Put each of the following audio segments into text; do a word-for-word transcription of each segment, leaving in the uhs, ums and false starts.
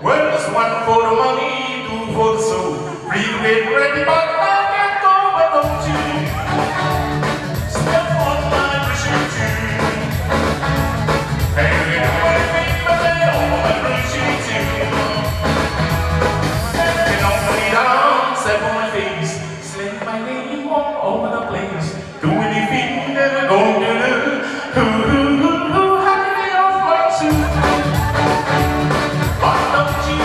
Well, it's one for the money, two for the soul. Three to get ready, but I can't go without you. Step on my shoe too. And you know what I mean by that, on my shoe too. And you know what I mean, step on my face. Slap my name all over the place. Do anything that I don't do. Ooh, ooh, ooh, ooh, how can I off my shoe? Why don't you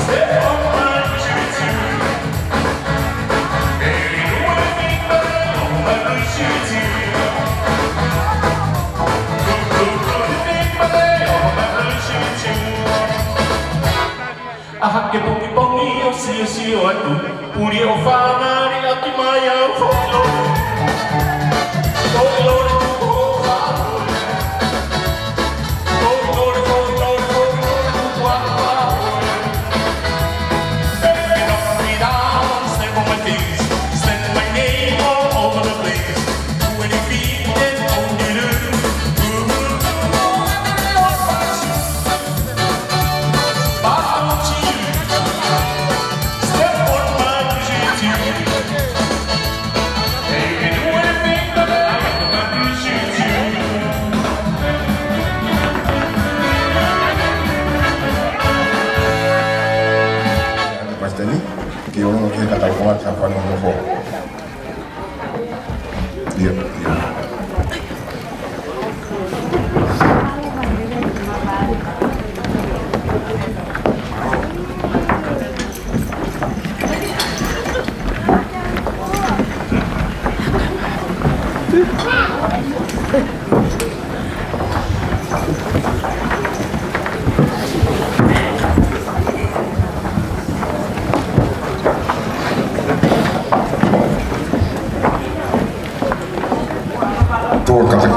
step on my shoe too? Hey, you know what I mean by on my shoe too. Ooh, ooh, ooh, what I mean by on my shoe too. ʻAha ke pongipongi ʻo siosio atu, puli ʻo fānali ʻaki mai au foʻi lole. Foʻi lole tuku hoʻo fānali. Foʻi lole, foʻi lole, foʻi lole tuku hoʻo fānali. Baby, don't be down, step on my feet, step my name all over the place. Do anything that only you do. Ooh, ooh, ooh, ooh, ooh, ooh. President, ke ʻoua ke kata ʻo sa fano no fo. ʻIo, ʻio. Tō kata.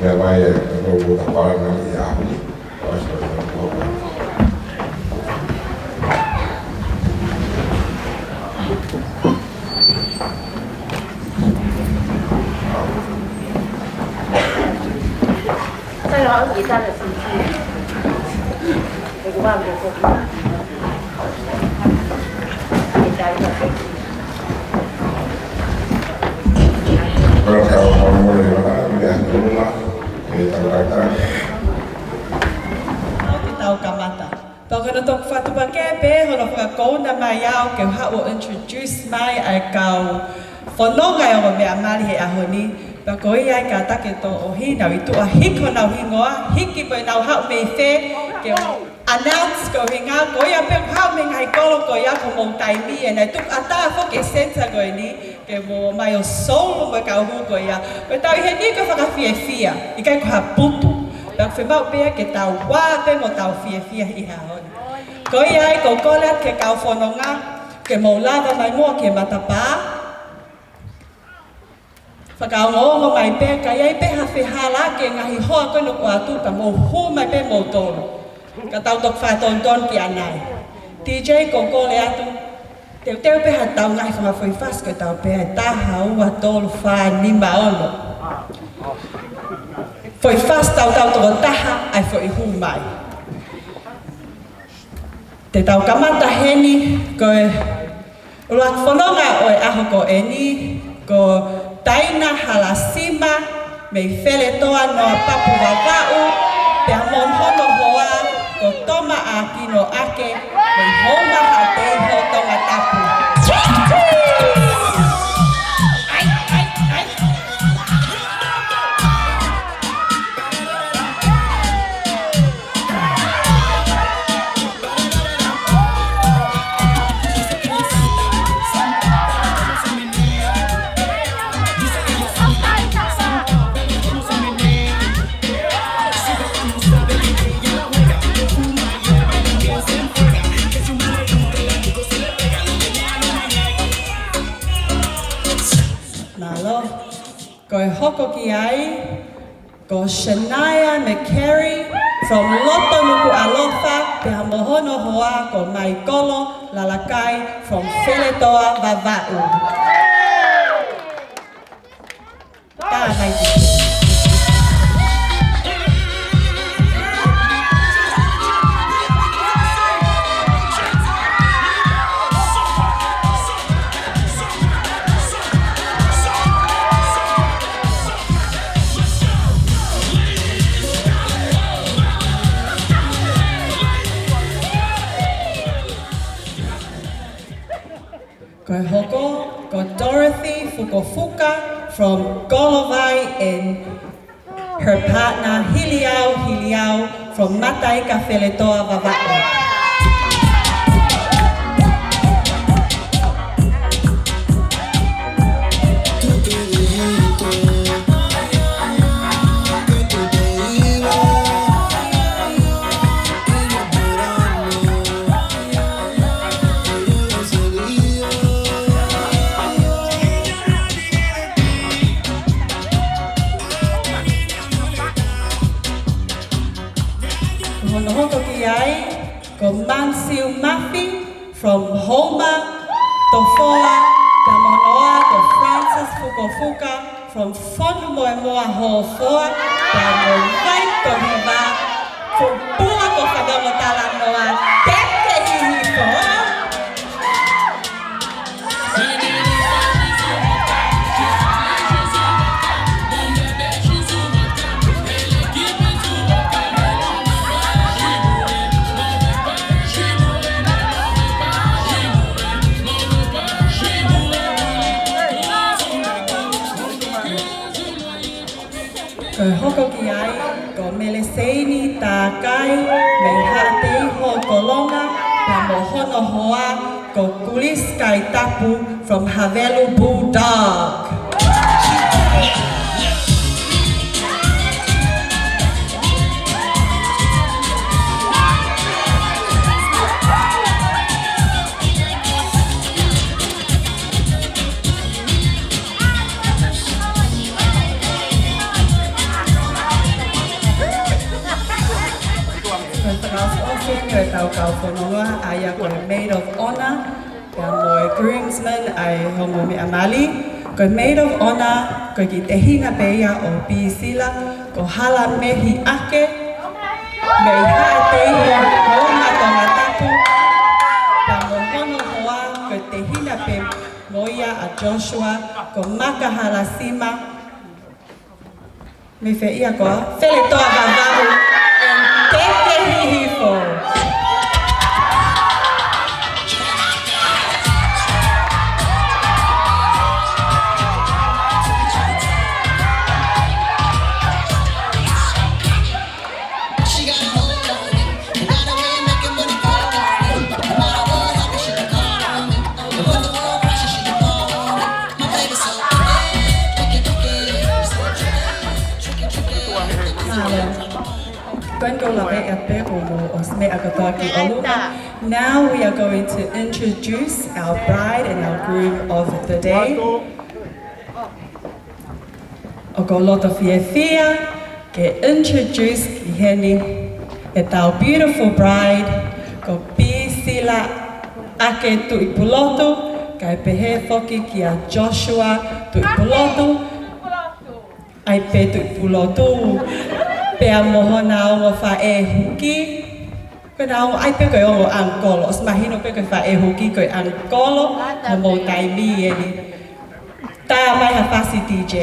Meʻa mai e, e, ko e ʻū tapana ʻi he ʻaho ni. Pea ko e tau kamata. Pea ko hono toki fakatupu pē hono fakakouna mai au ke u haʻu ʻo introduce mai ʻa e kau fononga ʻo e ongo meʻa mali he ʻaho ni. Pea ko ia ai ka take tō ʻo hina ʻi tuʻa hiko nau hingoa, hiki pē nau haʻu mei fē, ke u announce ko hinga, ko ia pē haʻu mei he ngaahi kolo ko ia ko mou taimi, ʻe naʻe tuku ʻatā foki e sensa ko eni, ke mou mai ʻo soulu mo e kau hū ko ia. Ko e tau ʻi heni ko e fakafiefia, ʻikai ko ha putu. Pea ʻoku fiemaʻu pē ke tau ʻā pē mo tau fiefia ʻi he ʻaho ni. Ko ia ai ko e kole atu ki he kau fononga, ke mou lava mai muʻa ki he matapā. Fakaongoongo mai pē, ka ʻi ai pē ha fehālaaki e ngaahi hoa ko eni ʻoku ʻoatu pea mou hū mai pē moutolu. Ka tau toki fakatonutonu ki ʻanai. DJ ko e kole atu, teuteu pē ha tau ngaahi fanga foʻi fasi ko e tau pē ʻe taha, ua, tolu, fā, nima, ono. Foʻi fasi tau tau toko taha, ʻai foʻi hū mai. Te tau kamata heni, ko e ʻuluaki fononga ʻo e ʻaho ko eni, ko Taina Halasima, mei Feletoa Noa Papu Vavaʻu, pea mo hono hoa, ko Toma ʻAkino ʻAke, mei Houma Haʻateiho Tongatapu. Mālō. Ko e hoko ki ai, ko Shania McCary from loto Nukuʻalofa, pea mo hono hoa ko Maikolo Lalakai from Feletoa Vavaʻu. Tā mai. Ko e hoko, ko Dorothy Fukofuka from Kolovai and her partner Hiliau Hiliau from Mataika Feletoa Vavaʻu. Ko hono hoko ki ai, ko Mansiu Mafi from Houma, Tofoa, pea mo hono hoa ko Francis Fukofuka from Fonumoemoa Hofoa, pea mo Vaitohiva, from Pula ko Fanongo Talanoa, Teke Hihifo. Ko e hoko ki ai, ko Meleseini Takai, mei Haʻateiho Kolonga, pea mo hono hoa, ko Kulis Kaitapu from Havelu Bulldog. Tau fononga ʻa ia ko e Maid of Honor, pea mo e groomsman ʻa e ongo meʻa mali. Ko e Maid of Honor, ko e kiʻi tehina pē ia ʻo Pīsila, ko Hala Mehi ʻAke, mei Haʻateiho, Moʻunga Tongatapu, pea mo hono hoa, ko e tehina pē mo ia ʻa Joshua, ko Makahala Sima, mei fē ia koā? Feletoa Vavaʻu, and Teke Hihifo. Mālō. Ko eni kuo lave ʻa e pē ʻo mo ʻosi meʻa kātoa ki ʻolunga. Now we are going to introduce our bride and our groom of the day. ʻOku ou loto fiefia ke introduce ki heni ʻetau beautiful bride, ko Pīsila ʻAke Tuʻipulotu, kae pehē foki kia Joshua Tuʻipulotu, ʻai pē Tuʻipulotu, pea mo hona ongo faʻē huki. Ko ʻena ongo, ʻai pē ko e ongo ʻangikolo, ʻosi mahino pē ko e faʻē huki ko e ʻangikolo, homou taimi eni. Tā mai ha fasi D J.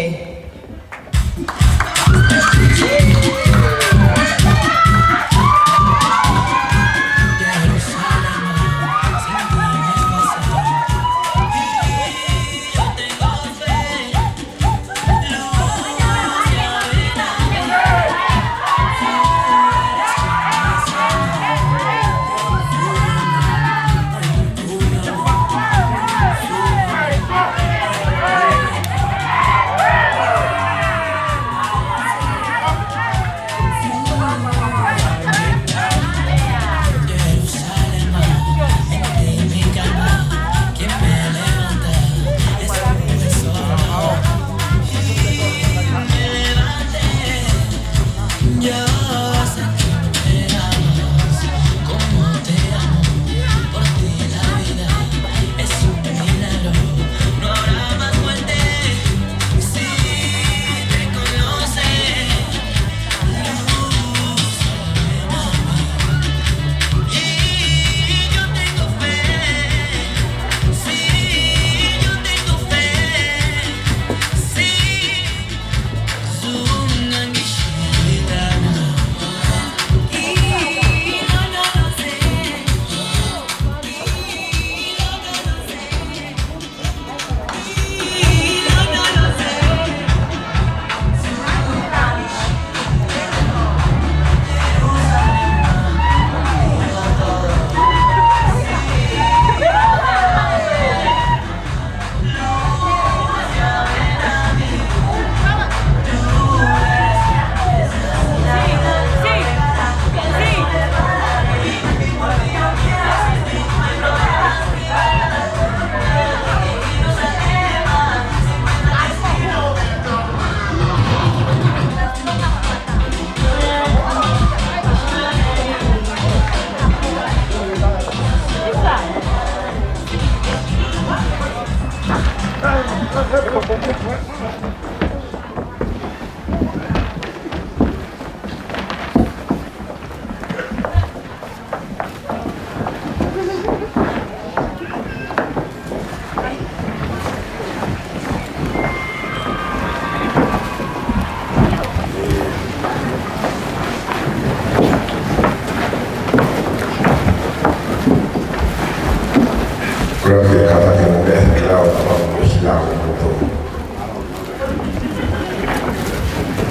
Gracias, Cata, que no me has mirado, no me has mirado, no me has mirado.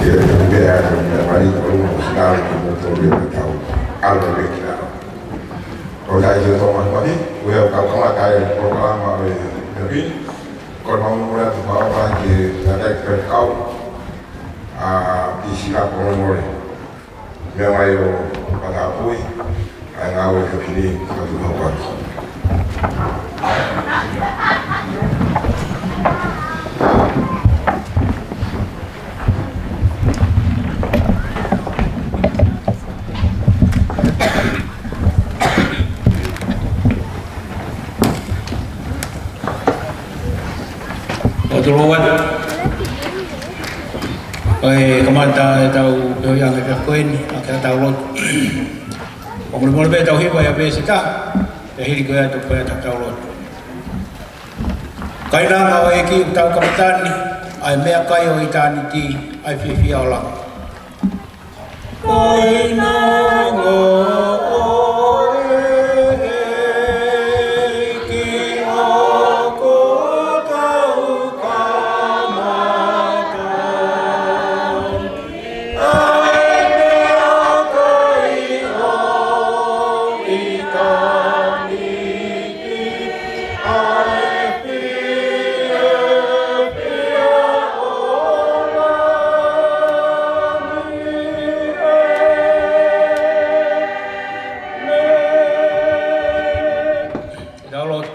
Ke ʻomi pē ʻa e, ʻa e mali, ʻo ʻomi ʻo sila ki mo tō ʻi he tau. ʻAlu e kila. Ko tai ke tō mai paki, ʻo ia ka kama kai polokalama ʻo e Pilipi. Ko e mau mura tu papa ke tatai ke kau. ʻA Pīsila ko mole. Meʻa mai ʻo Patapui, ʻa e ngāue ka kini, ka tu hau paki. Lord. ʻOku kamata ʻetau peohi ange pē ko eni, ʻa ke tau lotu. ʻOku molemole pē tau hiva ia pē sita, pea hili ko ia ʻetau pea tau lotu. Kainanga ʻo e ʻEiki ʻoku tau kamata ni, ʻa e meʻakai ʻo ʻitāniti, ʻa e fiefia ʻo e langi. Kainanga ʻo e ʻEiki ʻoku tau kamata, ʻa e meʻakai ʻo ʻitāniti, ʻa e fiefia ʻo e langi. Tau lotu.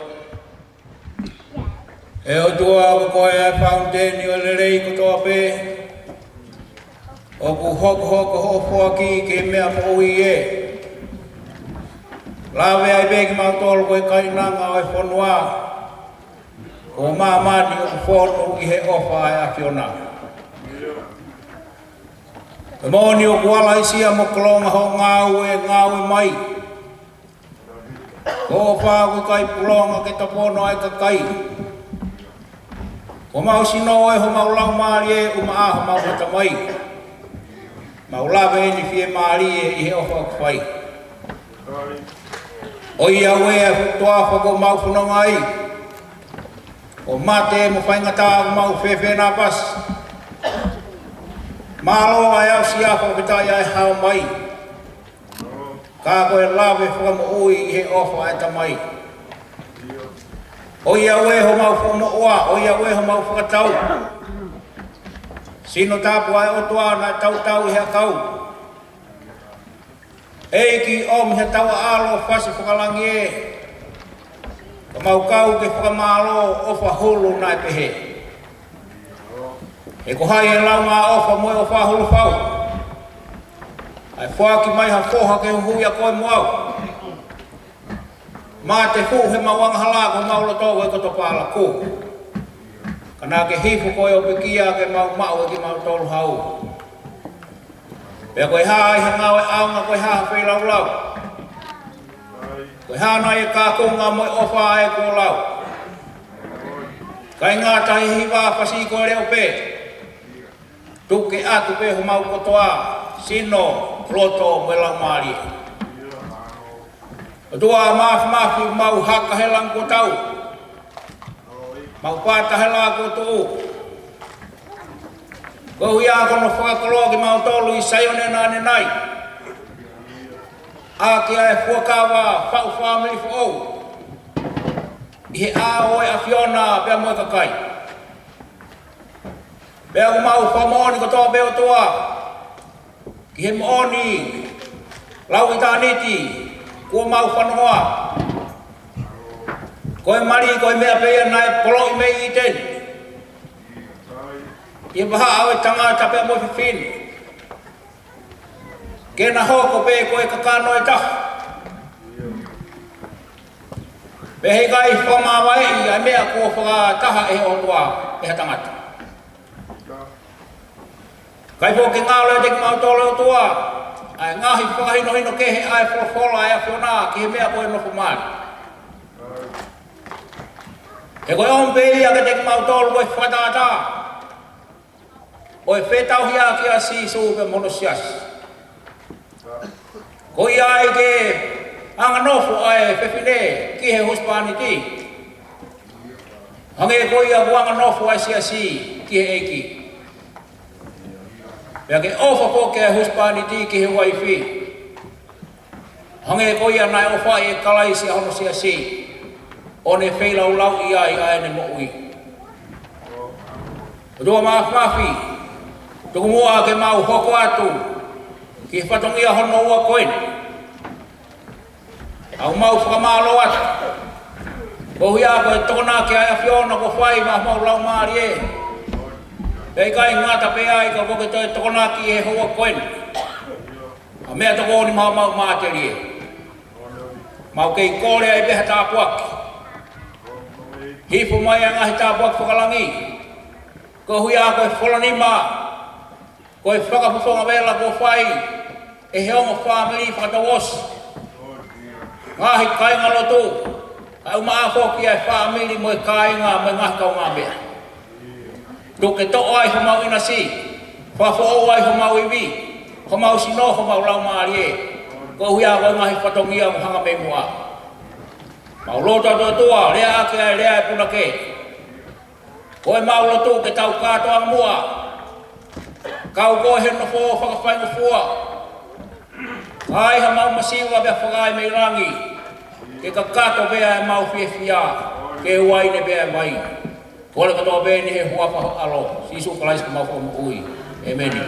ʻE ʻOtua, ko koe ʻa e fountain ʻo e lelei kotoa pē, ʻoku hokohoko hoʻo foaki ki he meʻa moʻui ē. Lave ai pē kimautolu ko e kainanga ʻo e fonua, ko māmani ʻoku fonu ʻi he ʻofa ʻa e ʻAfiona. Ko e moʻoni ʻoku ala ʻi sia mo kolonga hoʻo ngāue, ngāue mai. Ko hoʻo ʻofa ʻoku ʻikai pulonga ke topono ʻa e kakai. Ko homau sino ʻe homau laumālie, ʻumaʻā homau ʻatamai. Mau lave eni fiemālie ʻi he ʻofa ʻoku fai. ʻOiauē ʻa e fuʻu toafa kuo mau fononga ai, ʻo mate mo faingataʻa kuo mau fēfē nāpasi. Mālō ʻa e aʻusia, fakafetaʻi ʻa e hao mai. Ka ko e lave fakamoʻui ʻi he ʻofa ʻa e Tamai. ʻOiauē homau fuʻu moʻua, ʻoiauē homau fakatau. Sino tapu ʻa e ʻOtua naʻe tautau ʻi he ʻakau. ʻEiki, ʻomi ha taua ʻalo fasi fakalangi ē, ka mau kau ke fakamālō ʻofa hulu naʻe pehē. He ko hai ʻe launga ʻofa mo e ʻofa hulu fau, ʻa e foaki mai ha foha ke huhuʻi ʻa koe mo au. Mate fuʻu he mau angahala, ko mau loto ko e koto pālaku. Ka naʻa ke hifo koe ʻo pekia ke mau maʻu ʻe kimautolu hau. Pea ko e hā ʻi he ngāue ʻaonga, ko e hā ha feilaulau. Ko e hā nai e kākonga mo e ʻofa ʻa e kuo lau. Kae ngata he hiva fasi ko e leʻo pē. Tuku ke ʻatu pē homau kotoa, sino, loto mo e laumālie. ʻOtua Māfimafi, mau haka he langi kuo tau. Mau pata he laʻā kuo tuʻu. Koeʻuhi ko hono fakakoloa kimautolu ʻi Saione naʻa ne nai. ʻAki ʻa e fuakava, faʻu fāmili foʻou. ʻI he ʻao ʻo e ʻAfiona pea mo e kakai. Pea ʻoku mau fakamoʻoni kotoa pē ʻOtua, ki he moʻoni lau ʻitāniti kuo mau fanongoa. Ko e mali, ko e meʻa pē ia naʻe poloʻi mei ʻĪteni. ʻI he vahaʻa ʻo e tangata pea mo e fefine. Ke na hoko pē ko e kakano ʻe taha. Pea heʻikai fakamāvaeʻi ʻa e meʻa kuo fakataha ʻe he ʻOtua ʻe ha tangata. Kae pō ke ngalo ʻiate kimautolu ʻOtua ʻa e ngaahi fakahinohino kehe ʻa e folofola ʻa e ʻAfiona ki he meʻa ko e nofo mali. He ko e ʻomi pē ia kiate kimautolu ko e fakatātā ʻo e fetauhiʻaki ʻa Sīsū pea mo hono siasi. Ko ia ai ke anganofo ʻa e fefine ki he husepāniti, hangē ko ia kuo anganofo ʻa e siasi ki he ʻEiki. Pea ke ʻofa foki ʻa e husepāniti ki he uaifi, hangē ko ia naʻe ʻofaʻi ʻe Kalaisi ʻa hono siasi, ʻo ne feilaulauʻi ai ʻa ʻene moʻui. ʻOtua Māfimafi, tuku muʻa ke mau hoko atu ki he fatongia hono ua ko eni. ʻOku mau fakamālō atu. Koeʻuhi ko e tokonaki ʻa e ʻAfiona kuo fai maʻa homau laumālie. Pea ʻikai ngata pē ai ka kuo ke toe tokonaki ʻi he houa ko eni ʻa e meʻatokoni maʻa homau matelie. Mau kei kole ai pē ha tāpuaki. Hifo mai ʻa e ngaahi tāpuaki fakalangi. Koeʻuhi ko e fola nima, ko e fakafofonga vela kuo fai ʻe he ongo fāmili fakatouʻosi, ngaahi kāingalotu, kae ʻumaʻā foki ʻa e fāmili mo e kāinga mo e ngaahi kaungāmeʻa. Tuku ke toʻo ai homau ʻinasi, fakafoʻou ai homau ivi, homau sino, homau laumālie, koeʻuhi ko e ngaahi fatongia ʻoku hanga mei muʻa. Mau lotu atu, ʻOtua, lea ʻaki ʻa e lea ʻa e punake. Ko ʻemau lotu ke tau kātoa muʻa, kau koe he nofo fakafaingofua. Fai haʻamau masiva pea fakaai mei langi, ke kakato pē ʻemau fiefia, ke uaine pē ʻa e vai. Kole kotoa pē ni he huafa ho ʻAlo, Sīsū Kalaisi ko homau Fakamoʻui. ʻĒmeni.